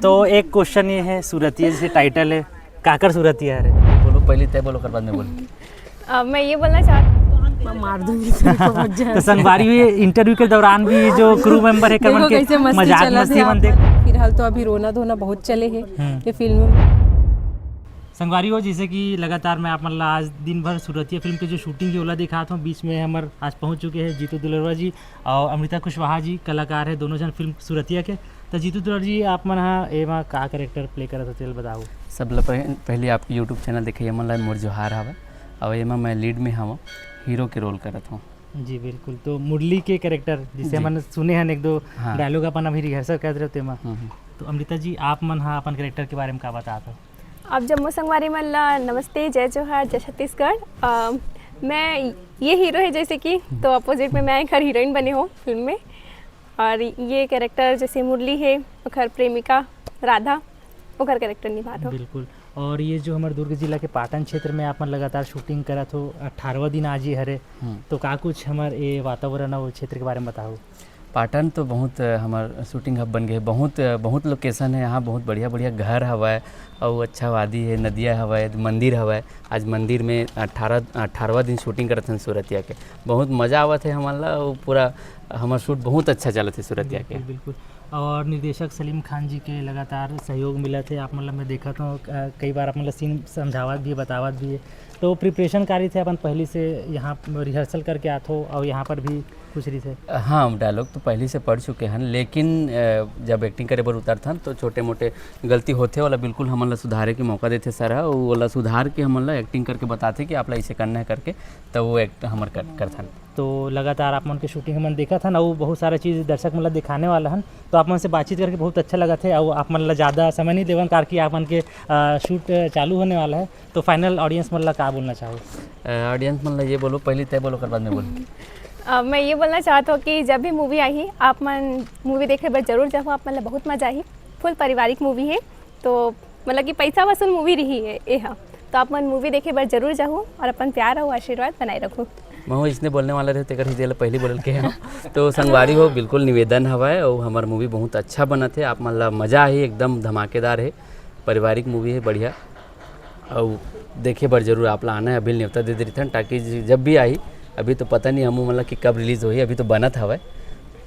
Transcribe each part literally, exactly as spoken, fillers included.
तो एक क्वेश्चन ये है, सूरतिया जैसे टाइटल है, काकर सूरतिया है रे? बोलो, पहले तय बोलो, ओकर बाद में बोल। अ, मैं ये बोलना चाहती मैं मार दूंगी तेरे को, बच जा। तो संगवारी, ये इंटरव्यू के दौरान भी जो क्रू मेंबर है, देखो करमन के कैसे मस्ती मजाक चला मस्ती था। मन देख। फिलहाल तो अभी रोना धोना बहुत चले है हम्म। ये फिल्म में। संगवारी हो, जैसे कि लगातार मैं आप मन ला आज दिन भर सूरतिया फिल्म के जो शूटिंग है, ओला दिखात हूँ। बीच में हमर आज पहुँच चुके हैं जीतू दुलरवा जी और अमृता कुशवाहा जी, कलाकार है दोनों जन फिल्म सूरतिया के। तो जीतू दुलर जी, आप मन हा एमा का कैरेक्टर प्ले करत हो, तेल बताओ। सब ले पह- पहले आपके यूट्यूब चैनल देखे, ये मन ला मोर जोहार हवे। और एमा मैं लीड में हवं, हीरो के रोल करत हूँ। जी बिल्कुल। तो मुरली के कैरेक्टर, जिसे जी। हमन सुने हन एक दो हाँ। डायलॉग अपन अभी रिहर्सल करत रहते हैं। हम्म, हम्म। तो अमृता जी, आप मन हा अपन कैरेक्टर के बारे में का बतात हो? अब जम्मो संगवारी मन ला नमस्ते, जय जोहार, जय छत्तीसगढ़। अ, मैं ये हीरो है जैसे कि, तो अपोजिट में मैं एक हीरोइन बने हो फिल्म में। और ये कैरेक्टर जैसे मुरली है, ओकर प्रेमिका राधा, ओकर कैरेक्टर निभात हो। बिल्कुल। और ये जो हमारे दुर्ग जिला के पाटन क्षेत्र में आप मन लगातार शूटिंग करत हो, अठारहवाँ दिन आज ये हरे, हम्म। तो का कुछ हमारे ये वातावरण और क्षेत्र के बारे में बताओ? पाटन तो बहुत अ, हमार शूटिंग हब बन गए, बहुत अ, बहुत लोकेशन है यहाँ, बहुत बढ़िया बढ़िया घर हवय, और अच्छा वादी है, नदिया हवय, मंदिर हवय। आज मंदिर में अठारह अठारहवाँ दिन शूटिंग करत हन सूरतिया के। बहुत मजा आवत है हमन ला, वो पूरा हमार शूट बहुत अच्छा चलत है सूरतिया के। बिल्कुल, बिल्कुल। और निर्देशक सलीम खान जी के लगातार सहयोग मिलत है। आप मतलब मैं देखत हूँ, अ, कई बार आप मतलब सीन समझावत भी है, बतावत भी है। तो प्रिपरेशन का रहिथे, अपन पहले से यहाँ रिहर्सल करके आत हो और यहाँ पर भी कुछ रहिथे? हाँ, डायलॉग तो पहले से पढ़ चुके हन, लेकिन अ, जब एक्टिंग करे बर उतरथन तो छोटे मोटे गलती होथे, ओला बिल्कुल हमन ला सुधारे के मौका देथे सर ह। ओला सुधार के हमन ला एक्टिंग करके बताथे कि आप ला इसे करना है करके, तब वो एक्ट हमर कर, करथन। तो लगातार आप मन के शूटिंग हमन देखत हन और बहुत सारा चीज़ दर्शक मन ला दिखाने वाला हन। तो आप मन से बातचीत करके बहुत अच्छा लगत है और आप मन ला ज़्यादा समय नहीं देवन, कारण कि आप मन के अ, शूट चालू होने वाला है। तो फाइनल ऑडियंस मन ला का बोलना चाहो? ऑडियंस मन ला ये बोलो, पहले तय बोलो, ओकर बाद में बोल। अ, मैं ये बोलना चाहत हूँ कि जब भी मूवी आही, आप मन मूवी देखे बर जरूर जाहू। आप मन ला बहुत मजा आही। फुल पारिवारिक मूवी है, तो मतलब कि पैसा वसूल मूवी रही है ये हा। तो आप मन मूवी देखे बर जरूर जाहू और अपन प्यार और आशीर्वाद बनाए रखू। महू इसने बोलने वाला रहे, तेकर ही जेला पहली बोलल के हम। तो संगवारी हो, बिल्कुल निवेदन हवय, और हमार मूवी बहुत अच्छा बनत है। आप मन ला मजा आही, एकदम धमाकेदार है, पारिवारिक मूवी है, बढ़िया। और देखे बर जरूर आप ला आना है, अभी नेवता दे देथन, ताकि ज-, जब भी आही, अभी तो पता नहीं हमू मन ला कि कब रिलीज होही, अभी तो बनत हवय,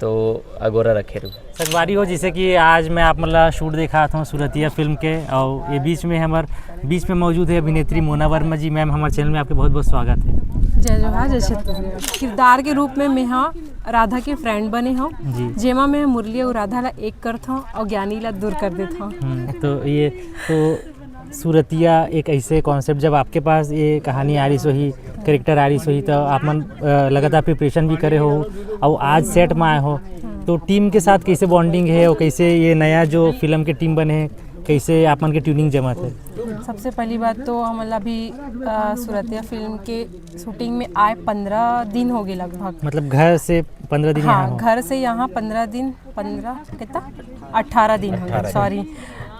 तो अगोरा रखे रहू। संगवारी हो, जैसे कि आज मैं आप मन ला शूट देखात हूँ सूरतिया फिल्म के, और ये बीच में हमार बीच में मौजूद है अभिनेत्री मोना वर्मा जी। मैम, हमारे चैनल में आपके बहुत बहुत स्वागत है। जय जोहार, जय छत्तीसगढ़। किरदार के रूप में मैं हा राधा के फ्रेंड बने हूँ, जी। जेमा मैं मुरली और राधा ला एक करत हूँ और ज्ञानी ला दूर कर देत हूँ। हम्म, तो ये तो सूरतिया एक ऐसे कॉन्सेप्ट, जब आपके पास ये कहानी आ रही सोही, कैरेक्टर आ रही सोही, तो आप मन अ, लगातार प्रिपरेशन भी करे हो और आज सेट में आए हो, तो टीम के साथ कैसे बॉन्डिंग है और कैसे ये नया जो फिल्म के टीम बने हैं, कैसे आप मन के ट्यूनिंग जमत है? सबसे पहली बात तो हमन ला अभी अ, सूरतिया फिल्म के शूटिंग में आए पंद्रह दिन हो गए लगभग। मतलब घर से पंद्रह दिन यहाँ हाँ, हो? घर से यहाँ पंद्रह दिन, पंद्रह कितना, अठारह दिन हो गए, सॉरी।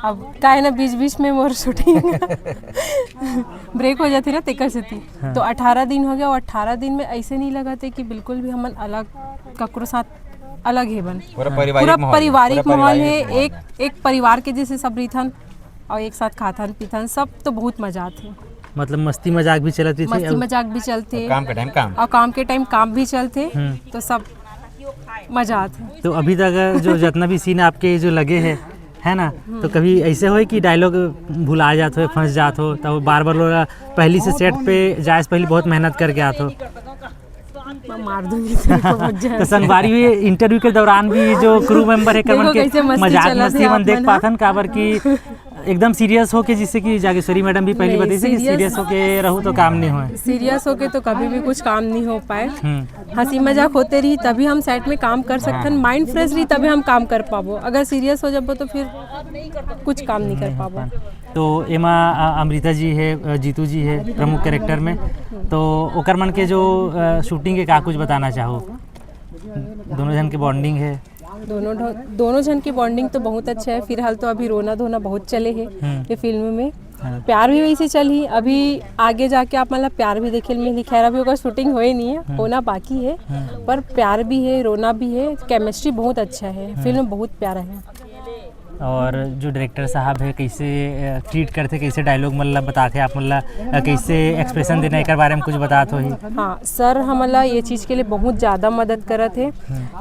अब का है ना, बीच बीच में मोर शूटिंग ब्रेक हो जाती ना, तेकर सेती। हाँ। तो अठारह दिन हो गया और अठारह दिन में ऐसे नहीं लगा थे कि बिल्कुल भी हमन अलग, ककरो साथ अलग है बन। पूरा पारिवारिक पूरा माहौल है, पारिवारिक पूरा माहौल पारिवारिक है। माहौल एक एक परिवार के जैसे सब रहिथन और एक साथ खाथन पीथन, सब तो बहुत मजा आते। मतलब मस्ती मजाक भी चलत रही थी? मस्ती मजाक भी चलते काम के टाइम काम। और काम के टाइम काम भी चलते, हम्म। तो सब मजा आते। तो अभी तक जो जितना भी सीन आपके जो लगे हैं, है ना, तो कभी ऐसे होए कि डायलॉग भुला जात हो, फंस जात हो, तो बार बार लोग पहली से सेट पे जाए से पहले बहुत मेहनत करके आत हो? मैं मार दूंगी तेरे को, बच जा। तो संगवारी हुई इंटरव्यू के दौरान भी जो क्रू मेंबर है करमन देखो के कैसे मस्ती मजाक चला मस्ती थे मन आप देख मन, पाथन, काबर कि एकदम सीरियस होके, जिससे कि जागेश्वरी मैडम भी पहली नहीं, बताई थी कि serious सीरियस होके रहू तो काम नहीं होए। सीरियस होके तो कभी भी कुछ काम नहीं हो पाए। हम्म। हंसी मजाक होते रही तभी हम सेट में काम कर सकते हैं, माइंड फ्रेश रही तभी हम काम कर पाबो। अगर सीरियस हो जाबो तो फिर कुछ काम नहीं कर पाबो। तो एमा अ, अमृता जी है, अ, जीतू जी है प्रमुख कैरेक्टर में, तो ओकर मन के जो अ, शूटिंग के का कुछ बताना चाहो दोनों जन के बॉन्डिंग है? दोनों ढो- दोनों जन की बॉन्डिंग तो बहुत अच्छा है। फिलहाल तो अभी रोना धोना बहुत चले है हम्म। ये फिल्म में। हाँ। प्यार भी वैसे चल ही, अभी आगे जाके आप मतलब प्यार भी देखे मिली। खैर अभी ओकर शूटिंग होए नहीं है, होना बाकी है, पर प्यार भी है, रोना भी है, केमिस्ट्री बहुत अच्छा है, फिल्म बहुत प्यारा है। और जो डायरेक्टर साहब हे, कइसे, अ, ट्रीट करथे, कइसे डायलॉग मन ला बताथे, आप मन ला, अ, कइसे एक्सप्रेशन देना, एकर बारे में कुछ बतात होही। हाँ सर, हमन ला ये चीज़ के लिए बहुत ज़्यादा मदद करत हे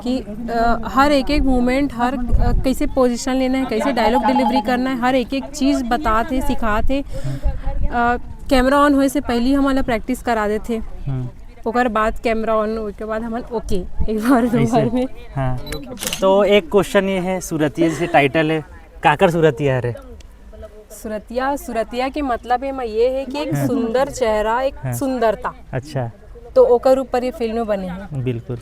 कि, अ, हर एक एक मोमेंट, हर, अ, कइसे पोजीशन लेना हे, कइसे डायलॉग डिलीवरी करना हे, हर एक एक चीज़ बतात हे, सिखात हे। अ, कैमरा ऑन होए से पहली हमन ला प्रैक्टिस करा देथे। हम्म। ओकर बाद कैमरा ऑन होए के बाद हमन ओके एक बार, दो ऐसे? बार में। हाँ। तो एक क्वेश्चन ये है, सुरतिया जैसे टाइटल है, काकर सुरतिया हरे? सुरतिया, सुरतिया के मतलब एमा ये है कि एक हाँ। सुंदर चेहरा, एक हाँ। सुंदरता। अच्छा। तो ओकर ऊपर ये फिल्म बने हे। बिल्कुल।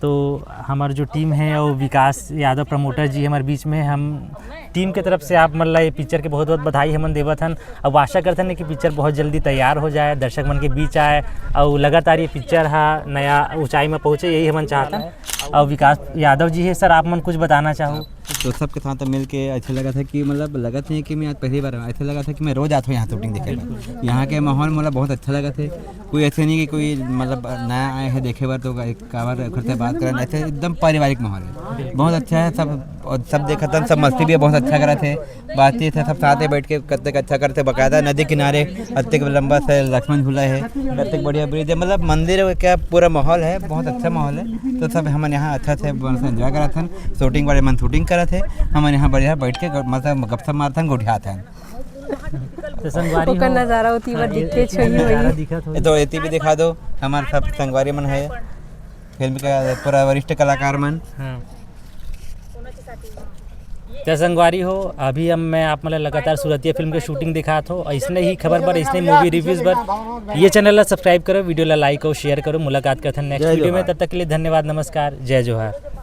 तो हमार जो टीम है, वो विकास यादव प्रमोटर जी हमारे बीच में, हम टीम के तरफ से आप मन ला ये पिक्चर के बहुत बहुत बधाई हमन देवत हन। अब आशा करथन कि पिक्चर बहुत जल्दी तैयार हो जाए, दर्शक मन के बीच आए, और लगातार ये पिक्चर हा नया ऊंचाई में पहुँचे, यही हमन चाहतन। और विकास यादव जी है सर, आप मन कुछ बताना चाहो? तो सबके साथ मिल के अच्छा लगा था कि मतलब लगा था कि मैं आज पहली बार आया, ऐसा लगा था कि मैं रोज आता हूँ यहाँ शूटिंग देखे बर। यहाँ के माहौल मतलब बहुत अच्छा लगा था। कोई ऐसे नहीं कि कोई मतलब नया आए हैं देखे बर तो एक कावर घर से बात करें, ऐसे एकदम पारिवारिक माहौल है, बहुत अच्छा है सब। और सब देखा था, सब मस्ती भी बहुत अच्छा करा थे, बातचीत है, सब साथ में बैठ के कत्ते अच्छा करते, बाकायदा नदी किनारे अत्ते लंबा से लक्ष्मण झूला है, अत्ते बढ़िया ब्रिज है, मतलब मंदिर है क्या, पूरा माहौल है, बहुत अच्छा माहौल है। तो सब हमन यहाँ अच्छा से एंजॉय करा थे, शूटिंग वाले मन शूटिंग करा थे, हमन यहाँ बढ़िया बैठ के ग-, मतलब गपशप मारथन, गोठियाथन। तो संगवारी ओकर हो, नजारा होती हाँ, बर ए-, दिखते ए-, छही नजारा होई। दिखत होई। ये तो एती भी दिखा दो, हमारे सब संगवारी मन है, फिल्म के पूरा वरिष्ठ कलाकार मन। हाँ। तो संगवारी हो, अभी हम, मैं आप मन ला लगातार सुरतिया फिल्म के शूटिंग दिखात हो। ऐसने ही खबर बर, ऐसने मूवी रिव्यूज बर ये चैनल ला सब्सक्राइब करो, वीडियो ला लाइक और शेयर करो। मुलाकात करथन नेक्स्ट जय वीडियो में, जोहार। तब तक के लिए धन्यवाद, नमस्कार, जय जोहार।